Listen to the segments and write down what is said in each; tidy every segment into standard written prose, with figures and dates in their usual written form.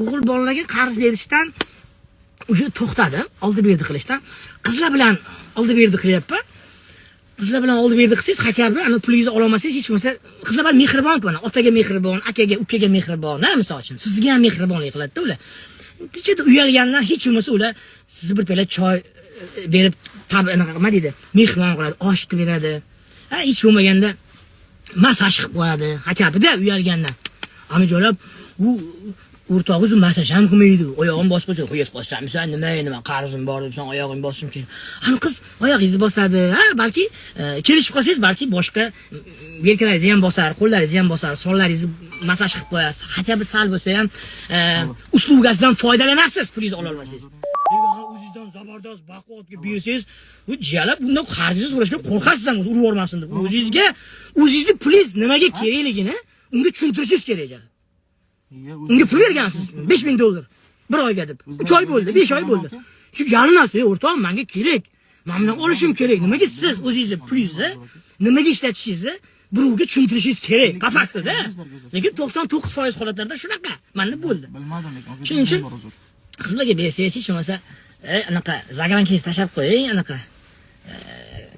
O'g'il bolalarga qarz berishdan уже to'xtadim, oldi berdi qilishdan. Qizlar bilan oldi berdi qilyapman. Qizlar bilan oldi berdi qilsangiz, хотя бы ana pulingizni ololmasangiz, hech bo'lmasa qizlar bilan mehribon, mana otaga mehribon, akaga, ukaga mehribon, ha, misol uchun. Sizga ham mehribonlik qiladida ular. Juda uyalgandan hech bo'lmasa ular sizni bir piyola choy berib, anaqa nima deydi, mehmon qiladi, osh qilib beradi. Ha, hech bo'lmaganda massaj qilib qo'yadi, хотя бы-da uyalgandan. Amijo'lab u o'rtog'ingiz massaj ham qilmaydi. Oyog'im bosib qo'ysa, "Qo'yib qo'ysam, sen nima, nima qarzim bor deb sen oyog'ingni bosishim kerak." Ana qiz oyog'ingizni bosadi. Ha, balki kelishib qolsangiz, balki boshqa yelkalaringizni ham bosar, qo'llaringizni ham bosar, sonlaringizni massaj qilib qo'yar. Хотя бы sal bo'lsa ham услуга sidan foydalanasiz, pulingizni ola olmasangiz. Lekin o'zingizdan zabardast baquvvatga bersangiz, u jalab bundan qarzingizni so'rashga qo'rqasiz ham, o'zi urib yubormasin deb. O'zingizga o'zingizni pulingiz nimaga kerakligini unga tushuntirishingiz kerak jalab. Unga pul bergansiz 5000 dollar bir oyga deb. 3 oy bo'ldi, 5 oy bo'ldi. Shu yalinasiz, o'rtoq, menga kerak. Men bundan olishim kerak. Nimaga siz o'zingizni pulingizni nimaga ishlatishingizni birovga tushuntirishingiz kerak. По факту -da. Lekin 99% holatlarda shunaqa. Menda bo'ldi. Bilmadim lekin. Shuning uchun qizlarga bersangiz hech bo'lmasa anaqa загранка ngizni tashlab qo'ying, anaqa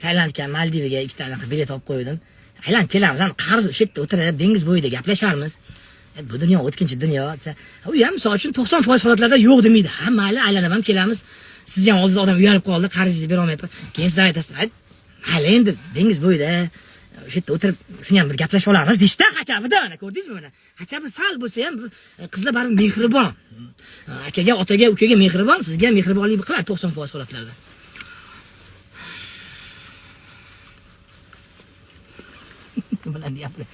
Tailandga, Maldiviga ikkita anaqa bilet olib qo'ydim. Aylanib kelamiz, ana qarz o'sha yerda o'tirib, dengiz bo'yida gaplasharmiz. Bu dunyo o'tkinchi dunyo desa, u ham misol uchun 90% holatlarda yo'q demaydi. Ha, mayli, aylanib ham kelamiz. Siz ham oldingizda odam uyalib qoldi, qarzingizni bera olmayapti. Keyin siz ham aytasiz, mayli endi dengiz bo'yida o'sha yerda o'tirib shuni ham bir gaplashib olamiz deyishda, хотя бы-da, mana ko'rdingizmi mana. Хотя бы sal bo'lsa ham qizlar baribir mehribon. Akaga, otaga, ukaga mehribon, sizga ham mehribonlik qiladi 90% holatlarda. Bilan deyapti.